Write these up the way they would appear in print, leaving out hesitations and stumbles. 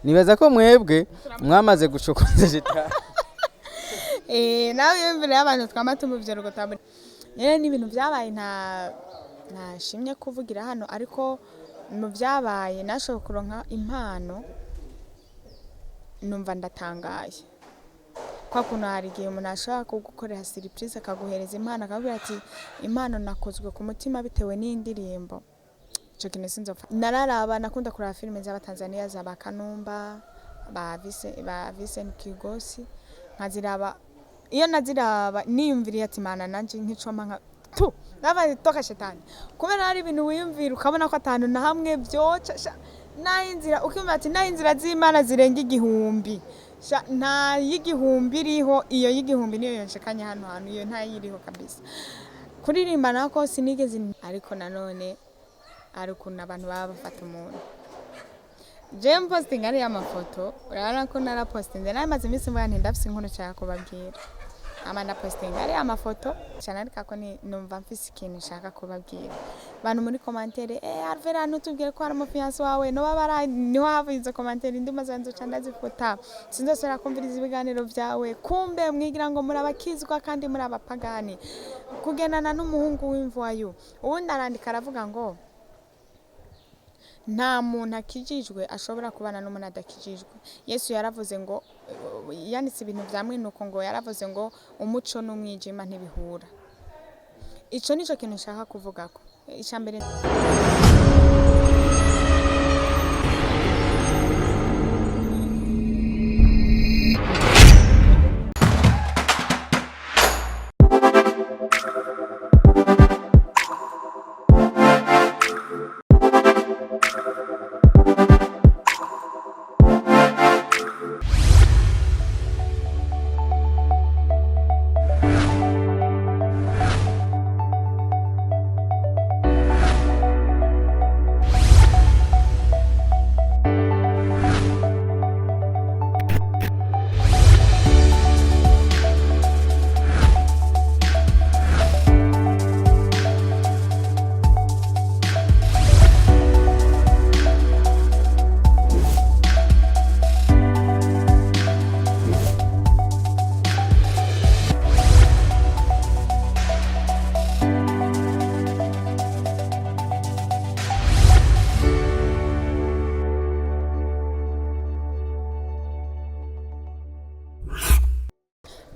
Nibaza ko mwebwe mwamaze gucokoza shetani. Nawe yumvire y'abantu twama tumuvyorogota buri nyene n'ibintu vyabaye, ntashimye kuvugira hano, ariko mu vyabaye nashoboye kuronka impano, numva ndatangaye. Kwa kuntu hari igihe umuntu ashobora kugukorera surprise, akaguhereza impano, akakubwira ati: "Impano nakozwe ku mutima bitewe n'indirimbo." Ico kintu sinzopfa. Nararaba, nakunda kuraba filime z'Abatanzania, za ba Kanumba, ba Vincent Kigosi, nkaziraba. Iyo naziraba niyumviriye ati: "Mana, nanje nk'icoma nka tu nava toka shetani." Kubera hari ibintu wiyumvira ukabona ko atanu na hamwe vyoca naho inzira, ukiyumvira ati naho inzira z'Imana zirenga 1000, sha nta y'igihumbi iriho. Iyo y'igihumbi niyo yonshekanye hano hantu, iyo ntayiriho kabisa. Kuririmba nako sinigeze, ariko nanone hari ukuntu abantu baba bafata umuntu. Jewe mpostinga ariya mafoto, urabona ko narapostinze, nari maze iminsi mvuga nti ndafise inkuru nshaka kubabwira, ama ndapostinga ariya mafoto cyane, ariko ako ni numva mfise ikintu nshaka kubabwira. Abantu muri commentaire: "Alvera, ntutubwire ko hari umufiancé wawe." No babara niho havuye izo commentaire, ndimo zanzoca ndazifuta, sinzosubira kumviriza ibiganiro vyawe. Kumbe mwigira ngo murabakizwa kandi muri abapagani, kugendana n'umuhungu w'imvayu. Uwundi arandika aravuga ngo nta muntu akijijwe ashobora kubana n'umuntu adakijijwe. Yesu yaravuze ngo, yanditse ibintu vya mwinuko, ngo yaravuze ngo umuco n'umwijima ntibihura. Ico nico kintu nshaka kuvugako. Ica mbere,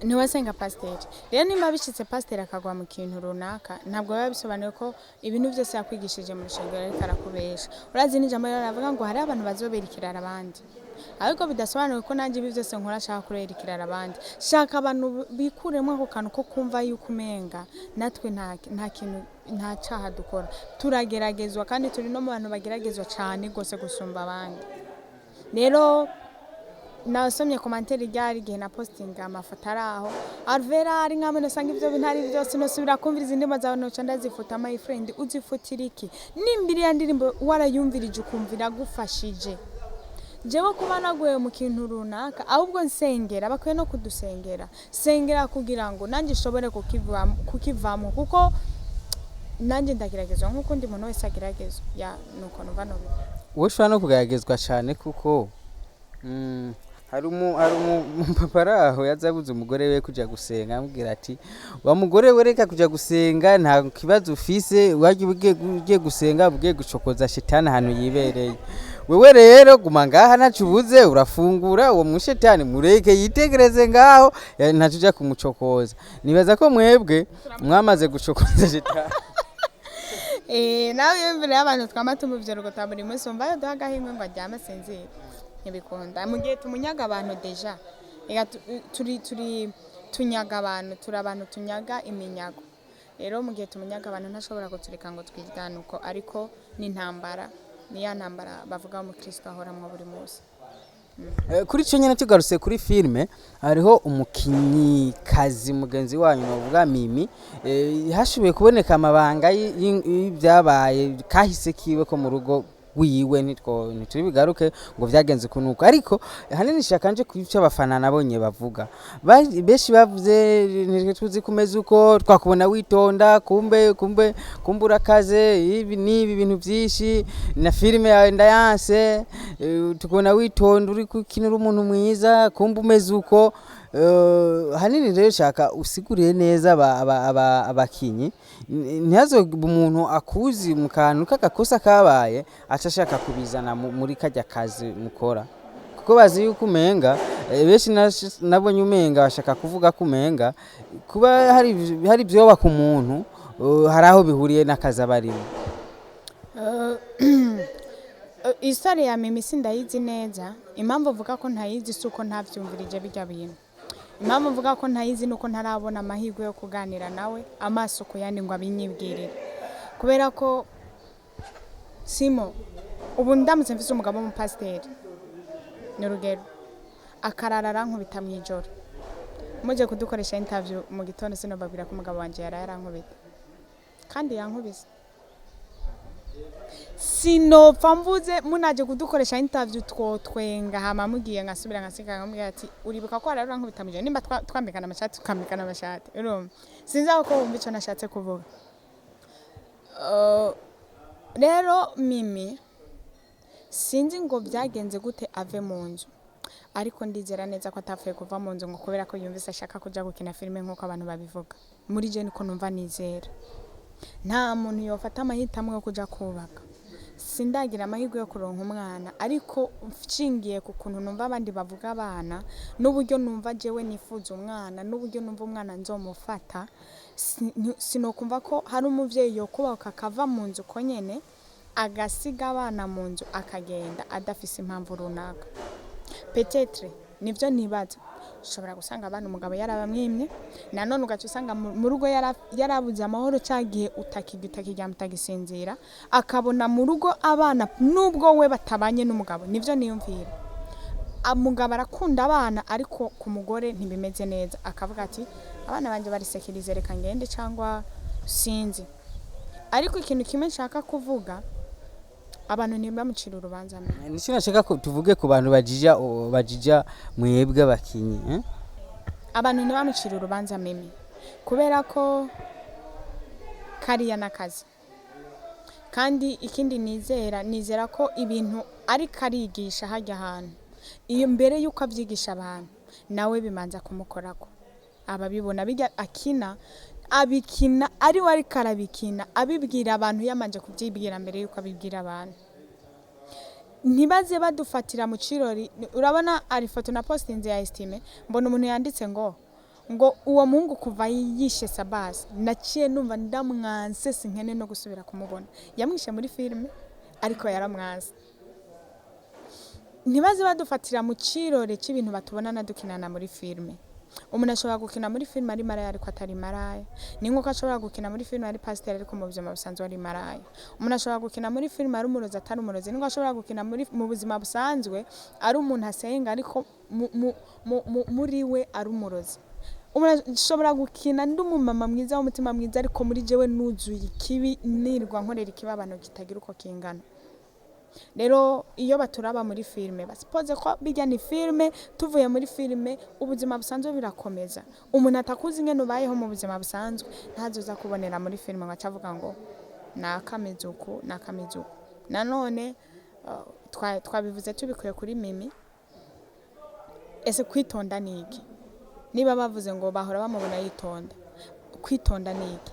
ntiwasenga pasiteri. Rero nimba bishitse pasiteri akagwa mu kintu runaka, ntabwo biba bisobanuye ko ibintu byose yakwigishije mu rusengero ariko arakubesha. Urazi n'ijambo rero aravuga ngo hariho abantu bazobera ikirara abandi, ariko bidasobanuye ko nanjye ibi byose nkora nshaka kurera ikirara abandi. Shaka abantu bikuremo ako kantu ko kumva yuko umenga natwe nta kintu, nta caha dukora. Turageragezwa, kandi turi no mu bantu bageragezwa cyane rwose gusumba abandi. Rero nasomye commentaire ryari igihe na postinga amafoto ari aho: "Alvera ari nkamwe nasanga ivyo bintu ari byose, nosubira kumviriza indirimbo zawe, noca ndazifuta." My friend, uzifutira iki nimba iriya ndirimbo warayumvirije ukumva iragufashije? Jewe kuba naguye mu kintu runaka, ahubwo nsengera, bakwiye no kudusengera, sengera kugira ngo nanjye nshobore kukivamo, kuko nanjye ndageragezwa nk'uko undi muntu wese ageragezwa. Ya, nuko numva nobivuga. Wowe ushobora no kugeragezwa cyane, kuko hari umupapa ari aho yaza abuze umugore we kuja gusenga, amubwira ati: "Wa mugore we, reka kuja gusenga, nta kibazo ufise. Wajya ugiye gusenga ugiye gucokoza shetani ahantu yibereye. Wewe rero guma ngaha, ntaco ubuze, urafungura. Uwo mushetani mureke yitegereze ngaho, ntaco uja kumucokoza." Nibaza ko mwebwe mwamaze gucokoza shetani. Nawe yumvire y'abantu twama tumuvyorogota buri munsi, wumva yoduha agahingwe ngo aryame asinzire? Ntibikunda. Mu gihe tumunyaga abantu déjà, ega turi tunyaga abantu, turi abantu tunyaga iminyago. Rero mu gihe tumunyaga abantu, ntashobora kutureka ngo twiryane uko. Ariko ni intambara, ni ya ntambara bavuga umukristo ahoramwo buri munsi. Kuri ico nyene, tugarutse kuri filime, hariho umukinyikazi mugenzi wanyu novuga Mimi, hashoboye kuboneka amabanga y'ivyabaye kahise kiwe ko mu rugo. wiwe, nitwo ntituri bigaruke ngo vyagenze kunuko, ariko hanini shaka nje kuco abafana nabonye bavuga. Benshi bavuze nitwe tuzi kumeza uko twakubona witonda, kumbe kumbe kumbe urakaze, ibi n'ibi bintu vyinshi na filime yawe ndayanse. Tukubona witonda uri kukinira umuntu mwiza, kumbe umeze uko. Hanini rero shaka usigurire neza abakinyi, ntihaze umuntu akuzi mu kantu k'agakosa kabaye aca ashaka kubizana muri karya kazi mukora, kuko bazi yuko umenga benshi nabonye umenga bashaka kuvuga ko umenga kuba hari ibyoba ku muntu, hari aho bihuriye n'akazi aba arimo. Isitari ya Mimi sindayizi neza. Impamvu mvuga ko ntayizi si uko ntavyumvirije bijya bintu. Impamvu mvuga ko ntayizi ni uko ntarabona amahirwe yo kuganira nawe amaso ku yandi ngo abinyibwirire, kubera ko simo ubu ndamutse mfise umugabo w'umupasiteri, ni urugero, akarara arankubita mu ijoro, muje kudukoresha interview mu gitondo, sinobabwira ko umugabo wanje yaraye arankubita kandi yankubise. Sinopfa mvuze munaje kudukoresha interview twotwenga, hama mugiye nkasubira nkasiga nkamubwira ati uribuka ko warara urankubita mu ijoro, nimba twambikana amashati tukambikana amashati. Urumva, sinzi aho ko wumva ico nashatse kuvuga. Rero Mimi sinzi ngo byagenze gute ave mu nzu, ariko ndizera neza ko atapfuye kuva mu nzu ngo kubera ko yumvise ashaka kuja gukina filime nk'uko abantu babivuga. Muri je niko numva, nizera nta muntu yofata amahitamo yo kuja kubaka. Sindagira amahirwe yo kuronka umwana, ariko nshingiye ku kuntu numva abandi bavuga abana, n'uburyo numva jewe nifuza umwana, n'uburyo numva umwana nzomufata, sinokumva ko hari umuvyeyi yokubaka akava mu nzu uko nyene, agasiga abana mu nzu, akagenda adafise impamvu runaka. Peut-être nivyo nibaza, ushobora gusanga abana umugabo yarabamwimye, nanone ugaca usanga mu rugo yarabuze amahoro, cya gihe utakirya, utakiryama, utagisinzira, akabona mu rugo abana nubwo we batabanye n'umugabo. Nivyo niyumvira, umugabo arakunda abana ariko ku mugore ntibimeze neza, akavuga ati abana banje barisekirize, reka ngende, cyangwa sinzi. Ariko ikintu kimwe nshaka kuvuga, abantu ntibamucira urubanza mbere. Nicyo nashaka ko tuvuge ku bantu bajija bajija mwebwe abakinyi, eh? Abantu ntibamucire urubanza Mimi, kubera ko kariya n'akazi. Kandi ikindi nizera, nizera ko ibintu ariko arigisha hajya ahantu, iyo mbere y'uko abyigisha abantu nawe bimanza kumukorako, ababibona bijya akina, abikina ari we ariko arabikina, abibwira abantu yamanje kubyibwira mbere y'uko abibwira abantu. Ntibaze badufatira mu kirori. Urabona ari ifoto na postinze ya Estime, mbona umuntu yanditse ngo uwo muhungu kuva yishe Sabasi naciye numva ndamwanse, sinkene no gusubira kumubona. Yamwishe muri filime ariko yaramwanse. Ntibaze badufatira mu kirori cy'ibintu batubonana dukinana muri filime. Umuntu ashobora gukina muri filime ari maraya ariko atari maraya, ni nk'uko ashobora gukina muri filime ari pasiteri ariko mu buzima busanzwe ari maraya. Umuntu ashobora gukina muri filime ari umurozi atari umurozi, ni nk'uko ashobora gukina mu buzima busanzwe ari umuntu asenga ariko muri we ari umurozi. Umuntu ashobora gukina ndi umumama mwiza w'umutima mwiza, ariko muri jewe nuzuye ikibi, nirwa nkorera ikibabano kitagira uko kingana. Rero iyo baturaba muri filime, basipoze ko bijya ni filime, tuvuye muri filime ubuzima busanzwe birakomeza. Umuntu atakuzi ingene ubayeho mu buzima busanzwe ntazoza kubonera muri filime ngo ace avuga ngo nakameze uku, nakameze uku. Nanone twabivuze tubikuye kuri Mimi. Ese kwitonda ni iki? Niba bavuze ngo bahora bamubona yitonda, kwitonda ni iki?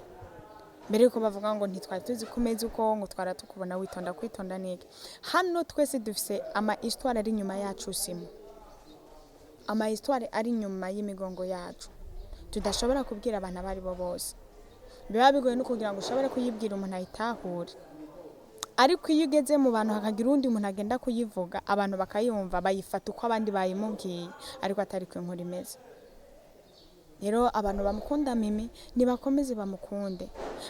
Mbere yuko bavuga ngo ntitwari tuzi ko umeze uko, ngo twara tukubona witonda, kwitonda ni iki? Hano twese dufise ama histoire ari inyuma yacu, simo ama histoire ari inyuma y'imigongo yacu tudashobora kubwira abantu abo ari bo bose. Biba bigoye no kugira ngo ushobore kuyibwira umuntu ayitahure, ariko iyo ugeze mu bantu hakagira uwundi muntu agenda kuyivuga, abantu bakayumva, bayifata uko abandi bayimubwiye, ariko atari ko inkuru imeze. Rero abantu bamukunda Mimi nibakomeze bamukunde.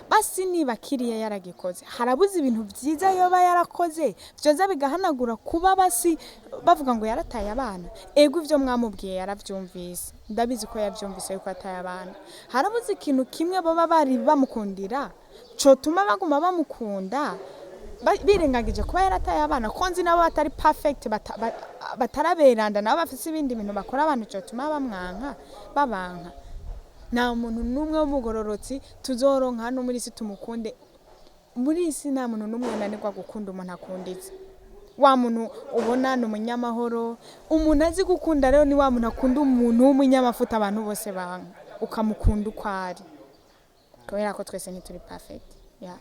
Basi niba kiriya yaragikoze, harabuze ibintu byiza yoba yarakoze byoza bigahanagura kuba basi bavuga ngo yarataye abana. Ego, ibyo mwamubwiye yarabyumvise, ndabizi ko yabyumvise yuko yataye abana. Harabuze ikintu kimwe baba bari bamukundira cotuma baguma bamukunda. Birengagije kuba yarataye abana, ko nzi nabo batari perfect, bataraberanda, nabo bafise ibindi bintu bakora abantu cyotuma bamwanka, babanka. Nta muntu n'umwe w'umugororotsi tuzoronka hano muri isi tumukunde. Muri isi nta muntu n'umwe unanirwa gukunda umuntu akunditse. Wa muntu ubona ni umunyamahoro, umuntu azi gukunda. Rero ni wa muntu akunda umuntu w'umunyamafuta abantu bose banka, ukamukunda uko ari, kubera ko twese ntituri perfect, yeah.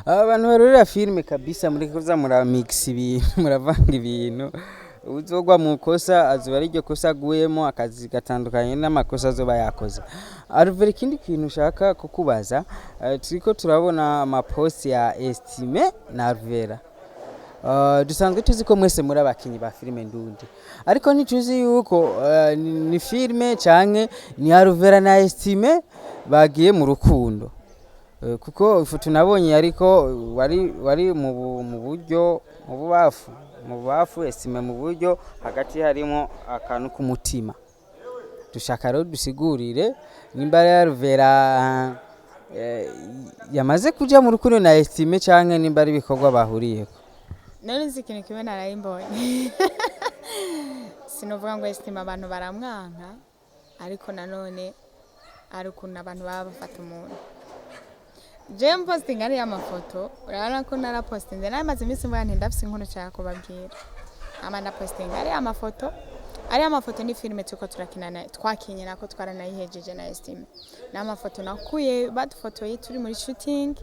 Aba bantu barorera filime kabisa, muri kuza muramix ibintu, muravanga ibintu. Uzogwa mu kosa azoba ari iryo kosa aguyemo, akazi gatandukanye n'amakosa azoba yakoze. Alvera, ikindi kintu ushaka kukubaza, turiko turabona amaposti ya Estime na Alvera. Dusanzwe tuzi ko mwese muri abakinyi ba filime ndundi, ariko ntituzi yuko ni filime canke ni Alvera na Estime bagiye mu rukundo. Kuko ifoto nabonye ariko wari mu buryo, mu bubafu, Estime mu buryo, hagati harimo akantu k'umutima. Dushaka rero dusigurire nimba ari Alvera yamaze kuja mu rukundo na Estime canke nimba ari ibikorwa bahuriyeko. None nzi ikintu kimwe narayimbonye, sinovuga ngo Esitime abantu baramwanka, ariko nanone hari ukuntu abantu baba bafata umuntu. Jewe mpostinga ariya mafoto, urabona ko narapostinze, nari maze iminsi mvuga nti ndafise inkuru nshaka kubabwira, ama ndapostinga ariya mafoto. Ariya mafoto ni filime turiko turakinana, twakinye nako twaranayihejeje na Estime. Ni amafoto nakuye badufotoye turi muri shooting,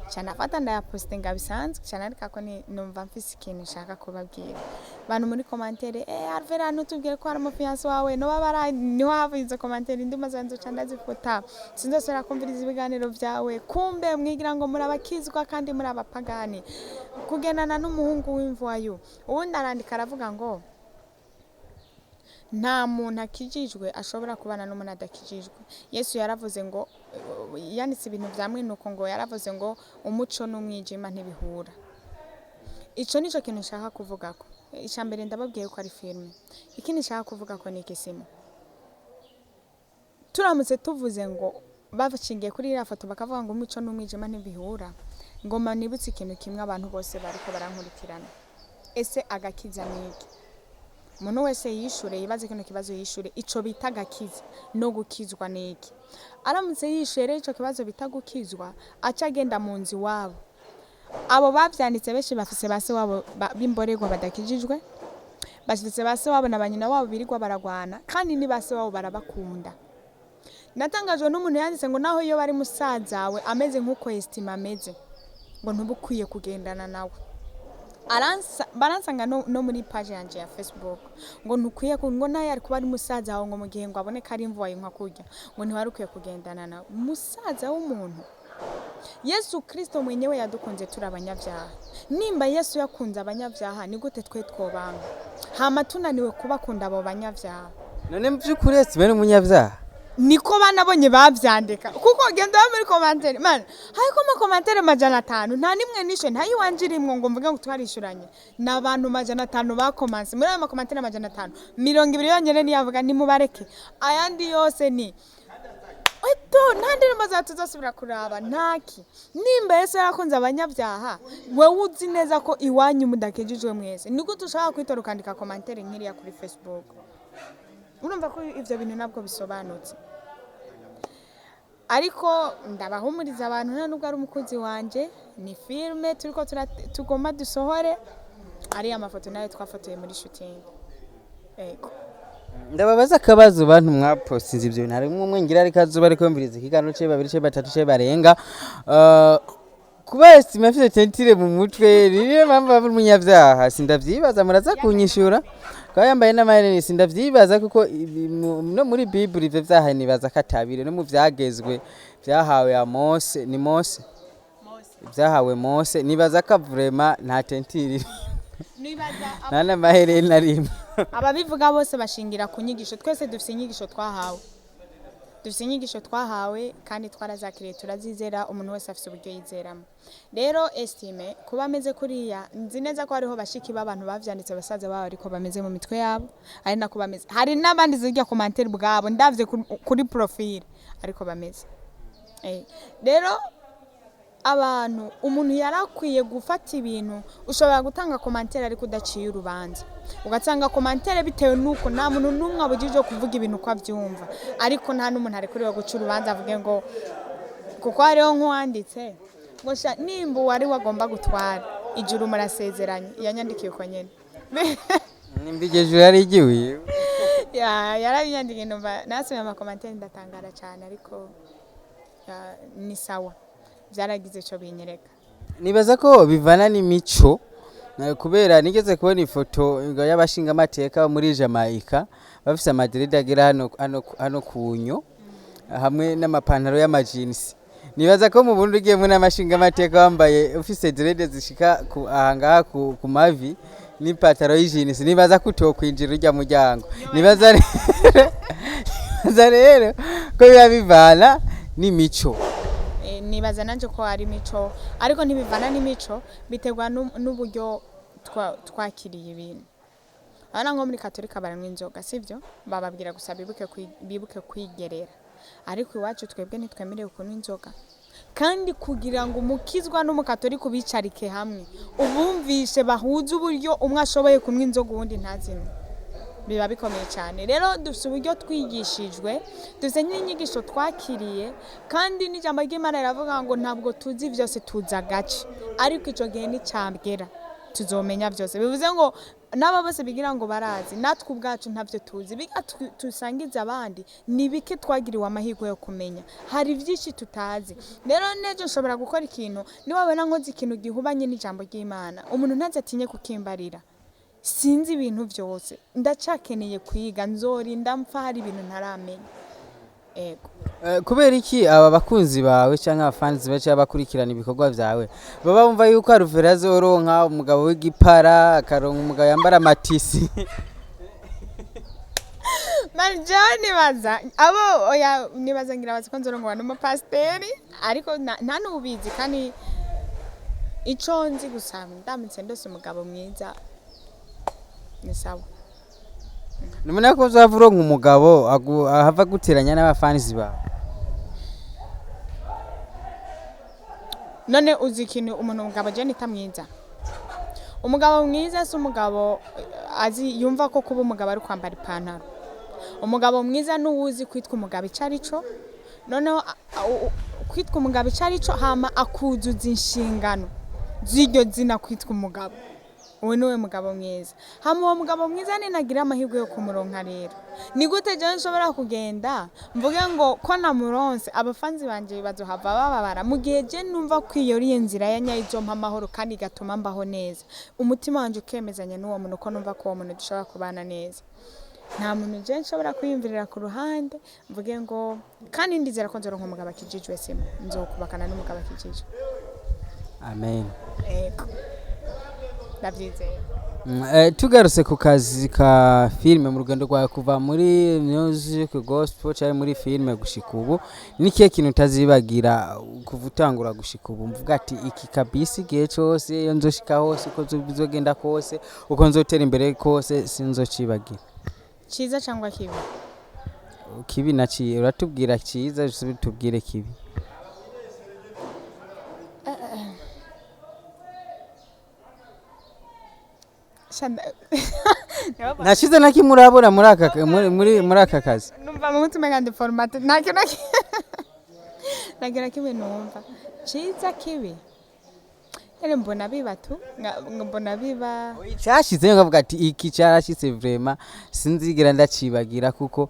cyane afata ndayapostinga bisanzwe cyane, ariko ako ni numva mfise ikintu nshaka kubabwira. Bantu muri commentaire, Alvera, ntutubwire ko hari umufiancé wawe, no babara niho havuye izo commentaire. Ndimo zanzoca ndazifuta, sinzosubira kumviriza ibiganiro byawe. Kumbe mwigira ngo murabakizwa kandi muri abapagani, kugendana n'umuhungu w'imvayu. Uwundi arandika aravuga ngo nta muntu akijijwe ashobora kubana n'umuntu adakijijwe. Yesu yaravuze ngo, yanditse ibintu bya mwinuko, ngo yaravuze ngo umuco n'umwijima ntibihura. Ico nico kintu nshaka kuvuga. Ko icya mbere ndababwiye ko ari filime, ikindi nshaka kuvuga ko ni ikisimo. Turamutse tuvuze ngo bashingiye kuri iriya foto bakavuga ngo umuco n'umwijima ntibihura, ngoma nibutse ikintu kimwe abantu bose bariko barankurikirana: ese agakiza ni iki? Umuntu wese yishure, yibaze kino kibazo, yishure ico bita agakiza no gukizwa ni iki. Aramutse yishuye rero ico kibazo bita gukizwa, aca agenda mu nzu iwabo. Abo bavyanditse benshi bafise ba se wabo b'imborerwa badakijijwe, bafise ba se wabo na ba nyina wabo birirwa baragwana, kandi ni ba se wabo barabakunda. Natangajwe n'umuntu yanditse ngo naho iyo bari musazawe ameze nk'uko Estima ameze, ngo ntuba ukwiye kugendana nawe. Baransanga no muri page yanje ya Facebook, ngo ntukwiye ngo nayo ari kuba ari musaza wawe, ngo mu gihe ngo aboneka ari imvuwaye nka kurya, ngo ntiwari ukwiye kugendana nawe, musaza w'umuntu. Yesu Kristo mwenyewe yadukunze turi abanyabyaha. Nimba Yesu yakunze abanyabyaha, ni gute twe twobanga hama tunaniwe kubakunda abo banyabyaha? None mu by'ukuri Estime ni umunyabyaha? Niko banabonye bavyandika, kuko genda muri commentaire man, hariko ama commentaire 500, nta nimwe nishe, nta yiwanje irimwo ngo mvuge ngo twarishuranye. Ni abantu 500 bakomanse. Muri ayo ma commentaire 520 yonyene niyavuga nimubareke, ayandi yose ni eto nta ndirimbo zawe tuzosubira kuraba ntaki. Nimba Yesu yarakunze abanyabyaha, wewe uzi neza ko iwanyu mudakijijwe mwese, ni gute ushobora kwitora ukandika commentaire nk'iriya kuri Facebook? Urumva ko ivyo bintu ntabwo bisobanutse. Ariko ndabahumuriza abantu, nta nubwo ari umukunzi wanje, ni filme turiko tugomba dusohore. Ariya mafoto nayo twafotoye muri shooting, yego. Ndababaza akabazo, bantu mwapostinze ibyo bintu, harimo umwe ngira ariko azuba ariko yumviriza ikiganiro ce, babiri ce, batatu ce barenga. Kuba Estime afite teinture mu mutwe niyo mpamvu aba umunyabyaha? Sindavyibaza, muraza kunyishura. Kuba yambaye n'amahereni sindavyibaza, kuko no muri Bibuli ivyo vyaha nibaza ko atabire no mu vyagezwe vyahawe ya Mose, ni Mose vyahawe Mose, nibaza ko vraiment nta teinture nta n'amahereni arimwo. Ababivuga bose bashingira ku nyigisho. Twese dufite inyigisho twahawe, dufite inyigisho twahawe kandi twarazakiriye, turazizera. Umuntu wese afite uburyo yizeramo. Rero Estime kuba ameze kuriya, nzi neza ko hariho bashiki b'abantu bavyanditse, basaza babo ariko bameze mu mitwe yabo, ari nako bameze. Hari n'abandi zirya commentaire bwabo ndavye kuri profile ariko bameze. Rero Abantu, umuntu yarakwiye gufata ibintu. Ushobora gutanga commentaire ariko udaciye urubanza, ugatanga commentaire bitewe n'uko nta muntu n'umwe abujijwe kuvuga ibintu uko abyumva, ariko nta n'umuntu arekuriwe guca urubanza avuge ngo kuko hariho nk'uwanditse ngo sha nimba uwari wagomba gutwara ijuru murasezeranye. Yanyandikiye uko nyene. Nimba iryo juru yari igiwe. Ya, yarabinyandikiye, numva nasomye ama commentaires ndatangara cyane, ariko ya, ni sawa, byaragize icyo binyereka. Nibaza ko bivana n'imico, kubera nigeze kubona ifoto ngo y'abashingamateka bo muri Jamaica bafise ama dreads agera hano hano hano kunyo hamwe n'amapantaro y'amajinsi. Nibaza ko mu Burundi ugiyemwo n'amashingamateka wambaye ufise dreads zishika ku aha ngaha ku mavi n'ipantaro y'ijinsi, nibaza ko utokwinjira urya muryango. Nibaza rero ko biba bivana n'imico. Nibaza nanje ko ari imico, ariko ntibivana n'imico, biterwa n'uburyo twakiriye ibintu. Urabona nko muri Katolika baranywa inzoga, sibyo? Bababwira gusa bibuke kwigerera, ariko iwacu twebwe ntitwemerewe kunywa inzoga. Kandi kugira ngo umukizwa n'umukatolika ubicarike hamwe, ubumvishe bahuze uburyo umwe ashoboye kunywa inzoga uwundi ntazinywe, biba bikomeye cyane. Rero dufite uburyo twigishijwe, dufite n'inyigisho twakiriye, kandi n'ijambo ry'Imana riravuga ngo ntabwo tuzi byose, tuzi agace, ariko icyo gihe nticyagera tuzomenya byose. Bivuze ngo n'aba bose bigira ngo barazi, natwe ubwacu ntabyo tuzi. Biga tusangiza abandi ni bike twagiriwe amahirwe yo kumenya, hari byinshi tutazi. Rero n'ejo nshobora gukora ikintu, niwabona nkoze ikintu gihubanye n'ijambo ry'Imana, umuntu ntaze atinye kukimbarira. Sinzi ibintu byose, ndacakeneye kwiga, nzorinda mpfa hari ibintu ntaramenya, ego. Kubera iki aba bakunzi bawe canke abafanzi bawe canke abakurikirana ibikorwa vyawe baba bumva yuko Alvera azoronka umugabo w'igipara, akaronka umugabo yambara amatisi? Marjo, nibaza abo, oya, nibaza ngira bazi ko nzorongorwa n'umupasiteri, ariko nta n'ubizi. Kandi ico nzi gusa, ndamutse ndose umugabo mwiza ni sawa. Nimubona ko uzava uronka umugabo ahava guteranya n'abafanzi bawe? None uzi ikintu umuntu, umugabo je nita mwiza? Umugabo mwiza si umugabo azi yumva ko kuba umugabo ari kwambara ipantaro. Umugabo mwiza n'uwuzi kwitwa umugabo ico ari co. Noneho kwitwa umugabo ico ari co, hama akuzuza inshingano z'iryo zina kwitwa umugabo, uwo niwe mugabo mwiza. Hama uwo mugabo mwiza ninagira amahirwe yo kumuronka, rero ni gute jewe nshobora kugenda mvuge ngo ko namuronse abafanzi banje bazohava bababara, mu gihe je numva ko iyo ari nzira ya nyayo izompa amahoro kandi igatuma mbaho neza, umutima wanje ukemezanya n'uwo muntu, ko numva ko uwo muntu dushobora kubana neza? Nta muntu je nshobora kwiyumvirira ku ruhande mvuge ngo. Kandi ndizera ko nzoronka umugabo akijijwe, sima nzokubakana n'umugabo akijijwe. Amen. Ego, ndavyizeye. Tugarutse ku kazi ka filime, mu rugendo rwawe kuva muri music gospel cyangwa muri filime gushika ubu, ni kihe kintu utazibagira kuva utangura gushika ubu, mvuga ati iki kabisa igihe cyose iyo nzoshika hose, uko bizogenda kose, uko nzotera imbere kose, sinzocibagira? Ciza cyangwa kibi? Kibi na ciza. Uratubwira ciza, tubwire kibi. Nta ciza na kimwe urabona muri aka muri muri muri aka kazi? Numva mu mutima kandi format nta kintu na nta kintu na kimwe numva ciza. Kibi rero mbona biba tu mbona biba. Cyashize nkavuga ati iki cyarashitse, vraiment sinzigera ndacibagira kuko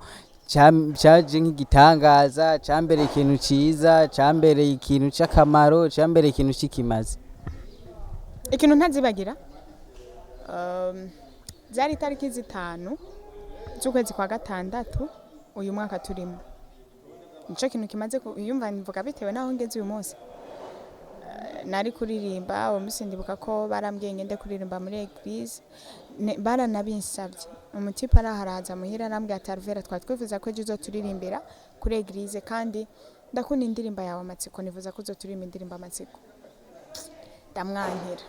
cyaje nk'igitangaza, cyambereye ikintu ciza, cyambereye ikintu cy'akamaro, cyambereye ikintu cy'ikimazi. Ikintu ntazibagira, zari itariki 5 z'ukwezi kwa gatandatu uyu mwaka turimo. Nico kintu kimaze yumva mvuga bitewe n'aho ngeze uyu munsi. Nari kuririmba uwo munsi, ndibuka ko barambwiye ngende kuririmba muri église. Baranabinsabye. Umutipe araharaza muhira arambwira ati: "Alvera, twari twifuza ko ejo uzoturirimbira kuri église, kandi ndakunda indirimbo yawe Amatsiko, nifuza ko uzoturirimba indirimbo Amatsiko." Ndamwankira.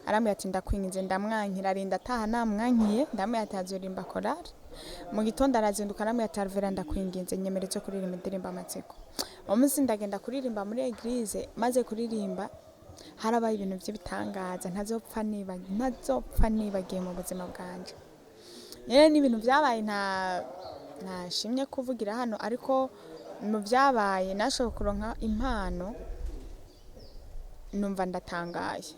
Arambwira ati ndakwinginze, ndamwankira, arinda ataha namwankiye. Ndamubwira ati hazorimba korari mu gitondo. Arazinduka, arambwira ati Alvera, ndakwinginze, nyemeretse kuririmba indirimbo Amatsiko. Uwo munsi ndagenda kuririmba muri église. Maze kuririmba, harabaye ibintu by'ibitangaza ntazopfa nibagiye mu buzima bwanje. Nyene ni ibintu byabaye ntashimye kuvugira hano, ariko mu byabaye nashoboye kuronka impano, numva ndatangaye.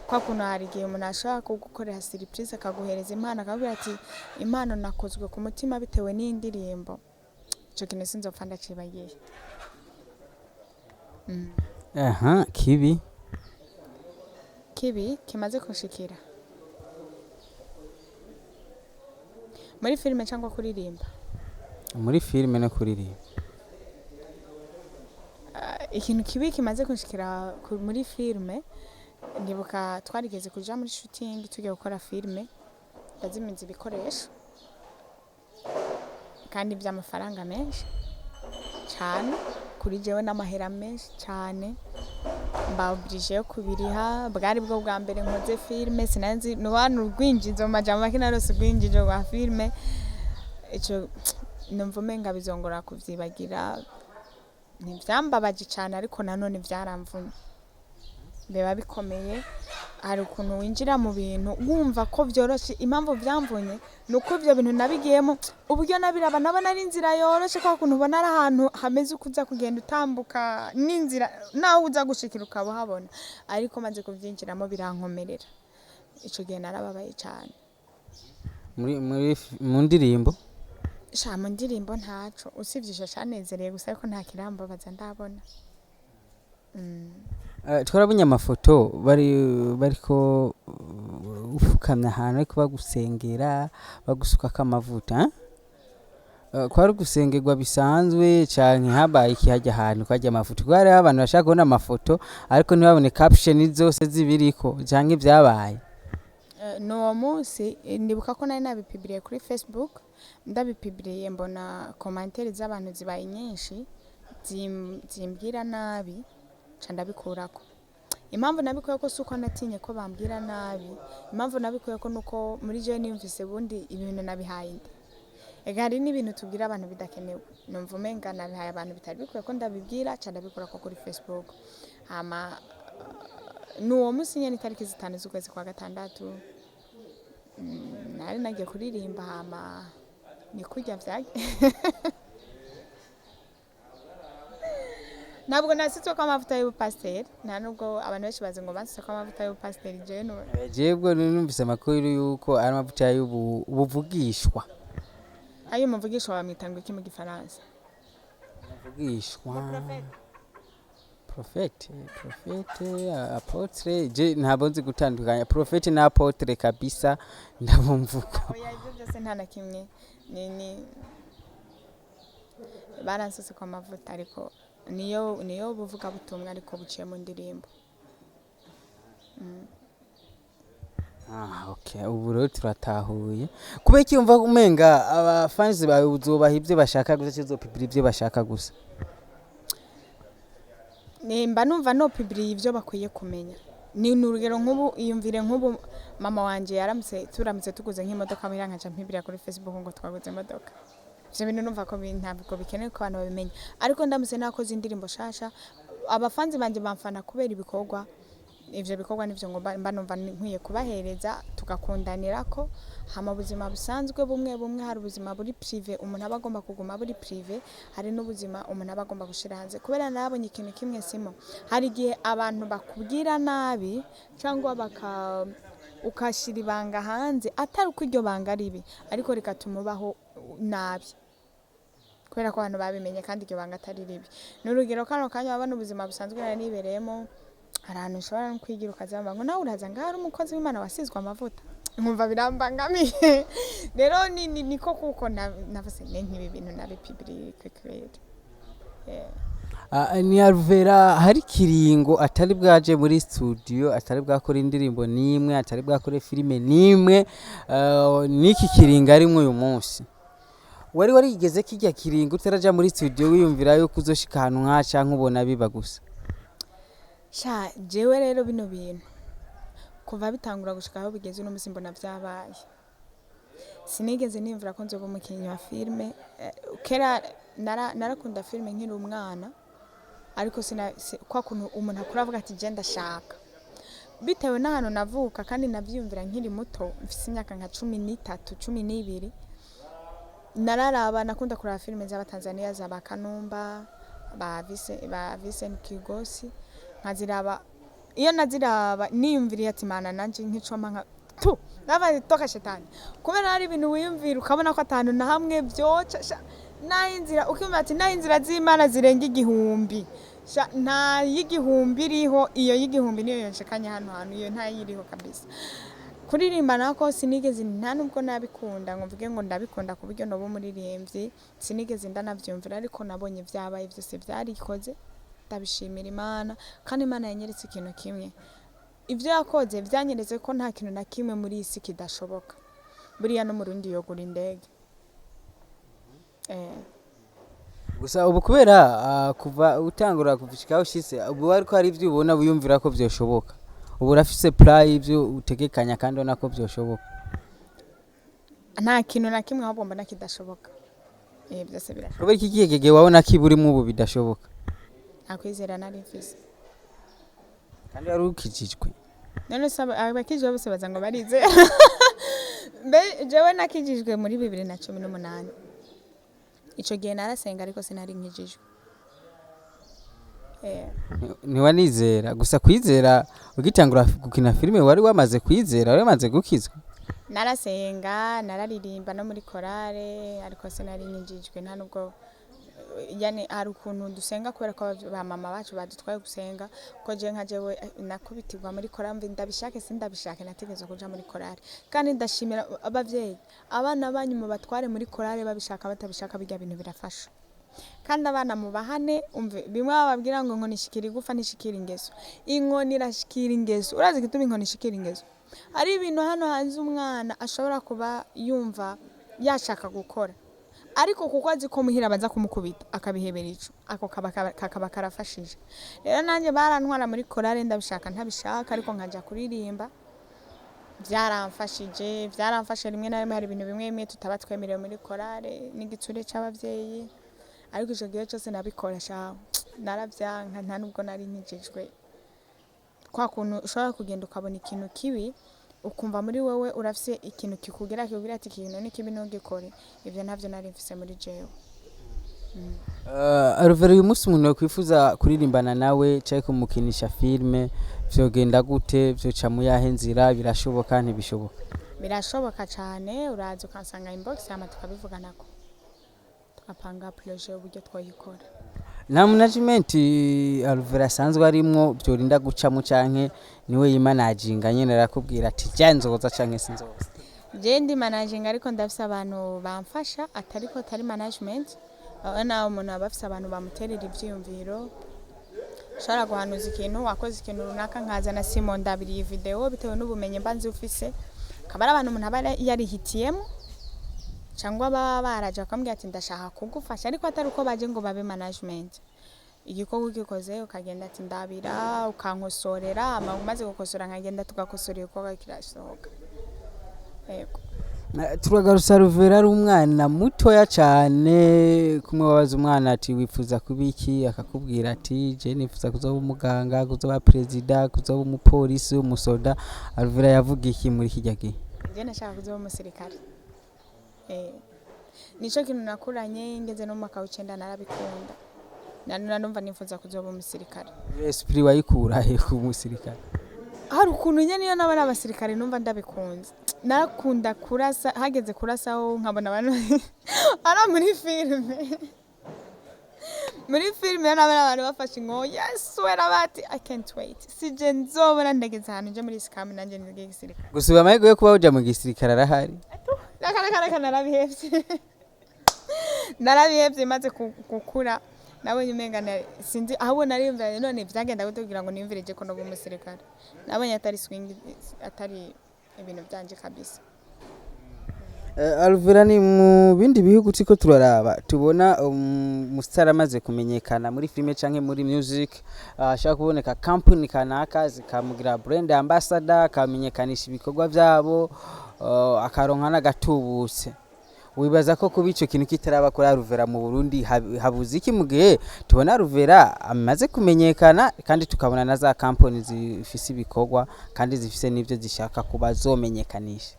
Kwa kuntu hari igihe umuntu ashobora kugukorera surprise, akaguhereza impano, akakubwira ati impano nakozwe ku mutima bitewe n'indirimbo. Ico kintu sinzopfa ndacibagiye. Aha kibi? Kibi kimaze kunshikira muri filime cyangwa kuririmba? Muri filime no kuririmba. Ikintu kibi kimaze kunshikira muri filime, ndibuka twarigeze kuja muri shooting tugiye gukora filime, ndazimiza ibikoresho kandi by'amafaranga menshi cyane kuri jewe, n'amahera menshi cyane, mba obligé yo kubiriha. Bwari bwo bwa mbere nkoze filime, sinanzi nuwana urwinjizo, mu majambo make narose urwinjizo rwa filime. Ico numva umenga bizongora kuvyibagira. Ntivyambabaje cyane, ariko nanone vyaramvunye, biba bikomeye. Hari ukuntu winjira mu bintu wumva ko vyoroshe. Impamvu vyamvunye ni uko ivyo bintu nabigiyemo uburyo nabiraba nabona ari inzira yoroshe, kwa kuntu ubona ari ahantu hameze uko uza kugenda utambuka n'inzira naho uza gushikira ukaba uhabona, ariko maze kuvyinjiramo birankomerera. Ico gihe narababaye cane. Muri mu ndirimbo? Sha, mu ndirimbo ntaco, usibye ico canezereye gusa, ariko nta kirambabaza ndabona. Twarabonye amafoto bari bariko ufukamye ahantu, ariko bagusengera, bagusukako amavuta, eh? Kwari ugusengerwa bisanzwe canke habaye iki harya ahantu karya amafoto? Kuko hariho abantu bashaka kubona amafoto ariko ntibabone caption zose zibiriko canke ivyabaye. N'uwo munsi ndibuka ko nari nabipibiriye kuri Facebook. Ndabipibiriye, mbona commentaires z'abantu zibaye nyinshi zimbwira nabi, ca ndabikurako. Impamvu nabikuyeko si uko natinye ko bambwira nabi. Impamvu nabikuyeko nuko muri jewe niyumvise bundi ibintu nabihaye nde? Ega hari n'ibintu tubwira abantu bidakenewe. Numva umenga nabihaye abantu bitari bikwiye ko ndabibwira, ca ndabikurako kuri Facebook. Hama n'uwo munsi nyene, itariki 5 z'ukwezi kwa gatandatu, nari nagiye kuririmba, hama ni kurya vyage. Ntabwo nasitsweko amavuta y'ubupasiteri, nta nubwo abantu benshi bazi ngo bansitseko amavuta y'ubupasiteri. Jewe Jewe numvise amakuru yuko ari amavuta y'ubuvugishwa. Ayo umuvugisha bamwita ngo iki mu Gifaransa? Buvugishwa, prophète, prophète, apôtre. Je ntabwo nzi gutandukanya prophète na apôtre kabisa, ndabumva uko. Oya, ibyo byose nta na kimwe. Ni baransutse ko amavuta, ariko niyo buvuga butumwa, ariko buciye mu ndirimbo. Ah, okay. Ubu rero turatahuye kubera iki wumva umenga abafansi bawe uzobaha ibyo bashaka gusa, uzopibira ibyo bashaka gusa. Nimba numva nopibiriye ibyo bakwiye kumenya, ni urugero nk'ubu, iyumvire nk'ubu mama wanje yaramutse, turamutse tuguze nk'imodoka muhira, nkaca mpibira kuri Facebook ngo twaguze imodoka. Ivyo bintu numva ko ntabwo bikenewe ko abantu babimenya. Ariko ndamutse nakoze indirimbo shasha, abafanzi banje bamfana kubera ibikorwa. Ivyo bikorwa nivyo ngomba mba numva nkwiye kubahereza, tugakundanirako. Hama ubuzima busanzwe bumwe bumwe, hari ubuzima buri privé umuntu aba agomba kuguma buri privé, hari n'ubuzima umuntu aba agomba gushira hanze. Kubera narabonye ikintu kimwe simo, hari igihe abantu bakubwira nabi cyangwa baka ukashira ibanga hanze, atari uko iryo banga ribi, ariko rigatuma ubaho nabi kubera ko abantu babimenye kandi iryo banga atari ribi. Ni urugero, kano kanya wabona ubuzima busanzwe nari nibereyemo, hari ahantu ushobora no kwigira ukazamba ngo nawe uraza ngaho ari umukozi w'Imana wasizwe amavuta, nkumva birambangamiye. Rero niko kuko navuze ne nk'ibi bintu nabipibiriye kweri. Ah, ni Alvera hari kiringo atari bwaje muri studio, atari bwakora indirimbo nimwe, atari bwakore filime nimwe. Niki kiringo arimwo uyu munsi, wari warigeze kijya kiringo utaraja muri studio wiyumvira yuko uzoshika ahantu nka canke ubona biba gusa? Sha, jewe rero bino bintu Kuva bitangura gushika aho bigeze uno musi, mbona vyabaye. Sinigeze niyumvira ko nzoba umukinyi wa filime. Kera narakunda filime nkiri umwana, ariko kwa kuntu umuntu akura avuga ati je ndashaka, bitewe n'ahantu navuka, kandi navyiyumvira nkiri muto, mfise imyaka nka 13, 12. Nararaba, nakunda kuraba filime z'Abatanzaniya, za ba Kanumba, ba Vincent Kigosi, nkaziraba. Iyo naziraba niyumviriye ati mana, nanje nk'icoma nka tu nava toka shetani, kubera hari ibintu wiyumvira ukabona ko atanu na hamwe vyoca sha, naho inzira ukiyumvira ati naho inzira z'Imana zirenga 1000 sha, nta y'igihumbi iriho. Iyo y'igihumbi niyo yonshekanye hano hantu, iyo ntayiriho kabisa. Kuririmba nako sinigeze, nta nubwo nabikunda ngo mvuge ngo ndabikunda ku buryo noba umuririmbyi, sinigeze ndanavyumvira, ariko nabonye vyabaye, vyose vyarikoze, ndabishimira Imana. Kandi Imana yanyeretse ikintu kimwe: ivyo yakoze vyanyeretse ko nta kintu na kimwe muri iyi si kidashoboka. Buriya no Murundi yogura indege. Gusa ubu kubera kuva utangura kuva aho ushitse ubu, ariko hari ivyo ubona wiyumvira ko vyoshoboka. Ubu urafise plan y'ivyo utegekanya kandi ubona ko vyoshoboka. Nta kintu na kimwe ahubwo mbona kidashoboka. Byose birashoboka. Kubera iki gihe wabona ko iburimwo ubu bidashoboka? Nta kwizera nari mfise. Kandi wari ukijijwe. None se abakijijwe bose baza ngo barizera? Mbe jewe nakijijwe muri 2018. Ico gihe narasenga, ariko sinari nkijijwe. Ntiwanizera. Gusa kwizera, ugitangura gukina filime wari wamaze kwizera, wari wamaze gukizwa? Narasenga, nararirimba no muri korale, ariko sinari nkijijwe. Nta nubwo, yani hari ukuntu dusenga kubera ko ba mama bacu badutwaye gusenga, ko je nka jewe nakubitirwa muri korale, mve ndabishake sindabishake, nategerezwa kuja muri korale. Kandi ndashimira abavyeyi, abana banyu mubatware muri korale, babishaka batabishaka, birya bintu birafasha. Kandi abana mubahane. Umve bimwe bababwira ngo inkoni ishikira igufa, ntishikira ingeso. Inkoni irashikira ingeso. Urazi igituma inkoni ishikira ingeso? Hari ibintu hano hanze umwana ashobora kuba yumva yashaka gukora, ariko kuko azi ko muhira baza kumukubita, akabihebera. Ico ako kakaba karafashije. Rero nanjye barantwara muri korale, ndabishaka ntabishaka, ariko nkaja kuririmba. Byaramfashije, byaramfashe. Rimwe na rimwe hari ibintu bimwe bimwe tutaba twemerewe muri korale n'igitsure c'abavyeyi, ariko ico gihe cose nabikora sha naravyanka. Nta nubwo nari nkijijwe. Kwa kuntu ushobora kugenda ukabona ikintu kibi, ukumva muri wewe urafise ikintu kikubwira ati ikintu ni kibi, ntugikore. Ivyo ntavyo nari mfise muri jewe. Alvera, uyu munsi umuntu yakwifuza kuririmbana nawe canke kumukinisha filime, vyogenda gute? Vyoca mu yahe nzira? Birashoboka, ntibishoboka? Birashoboka cane. Uraza ukansanga inbox, hama tukabivuganako, tugapanga projet uburyo twoyikora. Nta management Alvera asanzwe arimwo vyorinda gucamo, canke niwe yimanaginga nyene, arakubwira ati ja nzoza canke sinzoza? Je ndi managing, ariko ndafise abantu bamfasha, atari ko atari management. Urabona umuntu aba afise abantu bamuterera ivyiyumviro. Ushobora guhanuza ikintu, wakoze ikintu runaka, nkazana Simon ndabiriye video, bitewe n'ubumenyi mba nzi ufise. Akaba ari abantu umuntu aba yarihitiyemo, cyangwa baba baraje bakambwira ati ndashaka kugufasha, ariko atari uko baje ngo babe management. Igikorwa ugikoze, ukagenda ati ndabira, ukankosorera, hama umaze gukosora nkagenda tugakosora, igikorwa kirasohoka. Yego. Turagarusa Alvera ari umwana mutoya cane. Kumwe wabaza umwana ati wifuza kuba iki, akakubwira ati je nifuza kuzoba umuganga, kuzoba perezida, kuzoba umupolisi, umusoda. Alvera yavuga iki muri kirya gihe? Je nashaka kuzoba umusirikare. Nico kintu nakuranye. Ngeze no mu mwaka w'9 narabikunda. Nanumva nifuza kuzoba umusirikare. Esprit wayikura he ku musirikare? Hari ukuntu nyene iyo nabona abasirikare numva ndabikunze. Narakunda kurasa, hageze kurasaho nkabona abantu ari muri filime iyo nabona abantu bafashe inkoho, yesu wera, bati I can't wait, sije nzobona ndageze ahantu nje muri sikamu nanje nige gisirikare. Gusa ubu amahirwe yo kuba uja mu gisirikare arahari? Reka, narabihevye, narabihevye. Maze gukura nabonye umenga sinzi ahubwo nariyumvira none vyagenda gute kugira ngo niyumvire je ko noba umusirikare. Nabonye atari swing, atari ibintu vyanje kabisa. Alvera, ni mu bindi bihugu turiko turaraba, tubona umustar amaze kumenyekana muri filime canke muri music, ashaka kuboneka company kanaka zikamugira brand ambassador, akamenyekanisha ibikorwa vyabo, akaronka n'agatubutse. Wibaza ko kuba ico kintu kitaraba kuri Alvera mu Burundi habuze iki, mu gihe tubona Alvera amaze kumenyekana kandi tukabona na za company zifise ibikorwa kandi zifise n'ivyo zishaka kuba zomenyekanisha?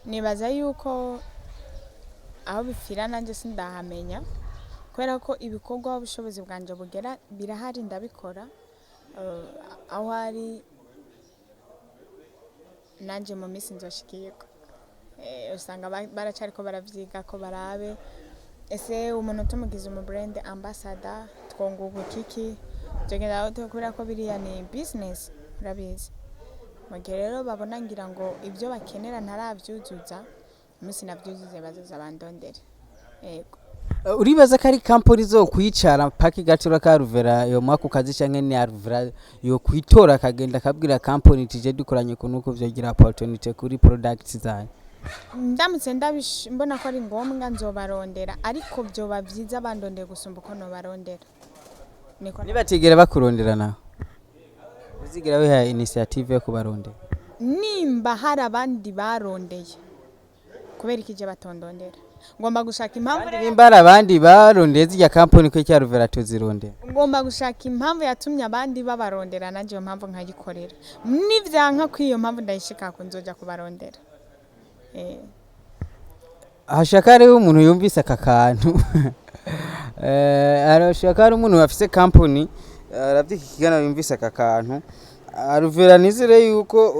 Nibaza yuko aho bipfira nanjye sindahamenya, kubera ko ibikorwa aho ubushobozi bwanje bugera birahari, ndabikora. Aho ari nanjye mu minsi nzoshikirwa. Usanga baracariko baravyiga ko barabe ese umuntu tumugize umu brand ambassador twunguka iki, vyogenda gute, kubera ko biriya ni business, urabizi. Mu gihe rero babona ngira ngo ibyo bakenera ntaravyuzuza, umunsi navyuzuze bazoza bandondere, yego. Uribaza ko ari company zo kwicara paka igatura ka Alvera yo mwaka kazi, canke ni Alvera yo kwitora akagenda akabwira company tije dukoranye kunuko vyogira opportunity kuri products zanyu? Ndamutse mbona ko ari ngombwa nzobarondera, ariko vyoba vyiza bandondeye gusumba uko nobarondera, niko. Nibatigera bakurondera naho, uzigira wiha initiative yo kubarondera? Nimba hari abandi barondeye, kubera ikije batondondera, ngomba gushaka impamvu. Kandi nimba hari abandi barondeye zirya company, ko icya Alvera tuzirondera? Ngomba gushaka impamvu yatumye abandi babarondera, nanjye iyo mpamvu nkayikorera. Nivyanka ko iyo mpamvu ndayishikako, nzoja kubarondera. Hashaka hariho umuntu yumvise aka kantu, arashaka hari umuntu afise company aravye iki kiganiro yumvise aka kantu, Alvera nizere yuko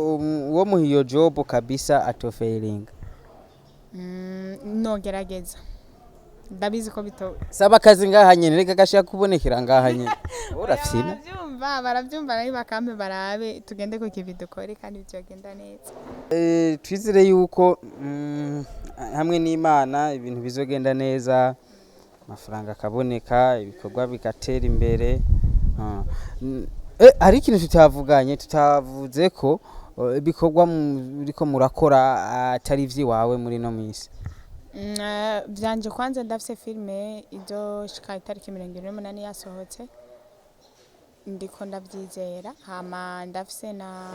uwo muha iyo job kabisa atofailinga. Nogerageza, ndabizi ko bito Saba akazi ngaha nyene, reka gashaka kubonekera ngaha nyene, urafyina. Baravyumva, baravyumva, nayo bakampe barabe tugende ku kivi dukore kandi bizogenda neza. Twizere yuko hamwe n'Imana ibintu bizogenda neza, amafaranga akaboneka, ibikorwa bigatera imbere. Hari ikintu tutavuganye, tutavuze ko ibikorwa muriko murakora atari ivy'iwawe muri ino misi. Vyanje kwanza ndafise filime izoshika itariki 28 yasohotse, ndiko ndavyizera. Hama ndafise na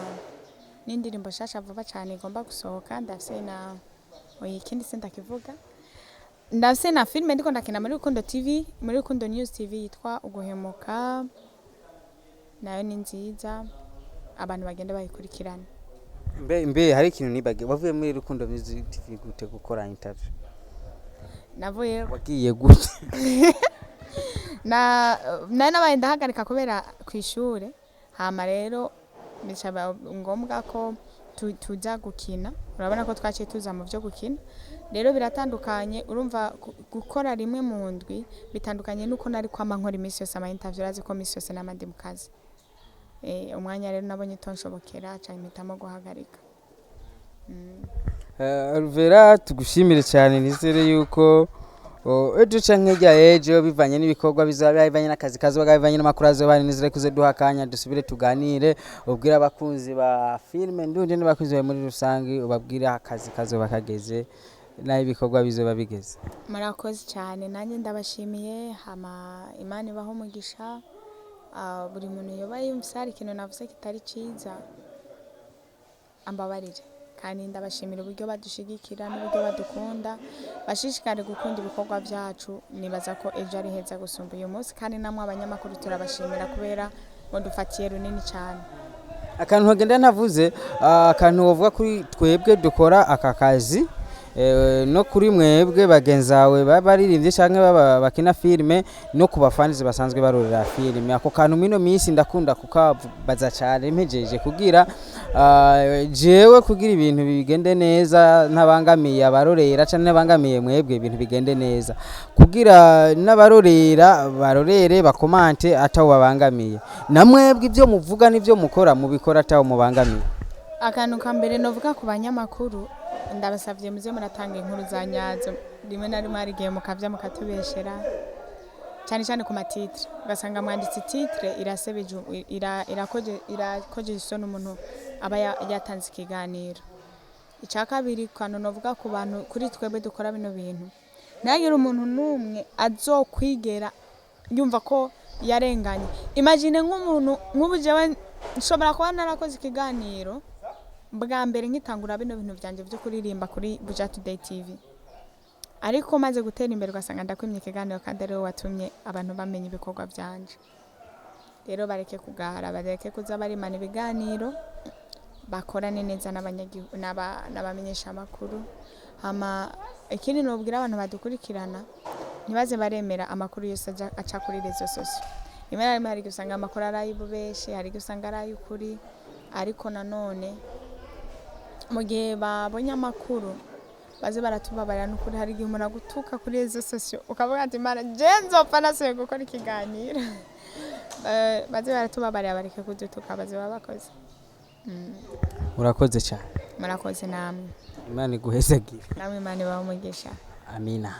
n'indirimbo nshasha vuba cane igomba gusohoka, ndafise na, oya, ikindi sindakivuga. Ndafise na filime ndiko ndakina muri Rukundo TV, muri Rukundo News TV, yitwa Uguhemuka, nayo ni nziza, abantu bagenda bayikurikirana. Mbe hari ikintu nibage, wavuye muri Rukundo Music TV gute gukora interview? Navuye Wagiye gute? Na nari nabaye ndahagarika kubera kw'ishure, hama rero bicaba ngombwa ko tuza gukina. Urabona ko twaciye tuza mu vyo gukina, rero biratandukanye. Urumva gukora rimwe mu ndwi bitandukanye nuko nari kwama nkora iminsi yose ama interview. Urazi ko iminsi yose nama ndi mu kazi. Umwanya rero nabonye utonshobokera, ca mpitamo guhagarika. Alvera, tugushimire cyane. Nizere yuko ejo canke hirya y'ejo, bivanye n'ibikorwa bizaba, bivanye n'akazi kazoba, bivanye n'amakuru azoba, nizere ko uzoduha akanya dusubire tuganire, ubwire abakunzi ba filime ndundi n'abakunzi bawe muri rusange, ubabwire aho akazi kazoba kageze n'aho ibikorwa bizoba bigeze. Murakoze cyane, nanjye ndabashimiye. Hama Imana ibaho umugisha. Buri muntu yoba yumvise hari ikintu navuze kitari ciza ambabarire, kandi ndabashimira uburyo badushigikira n'uburyo badukunda. Bashishikare gukunda ibikorwa byacu, nibaza ko ejo ari heza gusumba uyu munsi. Kandi namwe abanyamakuru turabashimira kubera mudufatiye runini cyane. Akantu nkagenda ntavuze, akantu wovuga kuri twebwe dukora aka kazi, no kuri mwebwe bagenzi bawe b'abaririmbyi canke baba bakina filime, no ku bafanizi basanzwe barorera filime, ako kantu mino minsi ndakunda kukabaza cane mpejeje kugira jewe kugira ibintu bigende neza ntabangamiye abarorera canke ntabangamiye mwebwe, ibintu bigende neza kugira n'abarorera barorere bakomante atawo babangamiye, na mwebwe ibyo muvuga n'ibyo mukora mubikora atawo mubangamiye. Akantu ka mbere novuga ku banyamakuru, ndabasavye muze muratanga inkuru za nyazo. Rimwe na rimwe hari igihe mukavya mukatubeshera, cyane cyane ku ma titre, ugasanga mwanditse titre irasebeje, irakoje isoni umuntu aba yatanze ikiganiro. Icya kabiri, kantu novuga ku bantu, kuri twebwe dukora bino bintu, ntihagire umuntu n'umwe azokwigera yumva ko yarenganye. Imagine nk'umuntu nk'ubu jewe nshobora kuba narakoze ikiganiro bwa mbere nkitangura bino bintu byanjye byo kuririmba kuri Buja Today TV, ariko maze gutera imbere ugasanga ndakwimye ikiganiro kandi ariwe watumye abantu bamenya ibikorwa byanje. Rero bareke kugara, bareke kuza barimana ibiganiro, bakorane neza n'abanyagihugu n'abamenyesha amakuru. Hama ikindi nobwira abantu badukurikirana, ntibaze baremera amakuru yose aca kuri réseaux sociaux. Rimwe na rimwe hari igihe usanga amakuru ari ay'ububeshi, hari igihe usanga ari ay'ukuri, ariko nanone mu gihe babonye amakuru baze baratubabarira. N'ukuri hari igihe umuntu agutuka kuri réseaux sociaux ukavuga ati: "Imana, je nzopfa nasubiye gukora ikiganiro." Baze baratubabarira, bareke kudutuka, baze baba bakoze. Urakoze cyane. Murakoze namwe. Imana iguhezagire. Namwe Imana ibahe umugisha. Amina.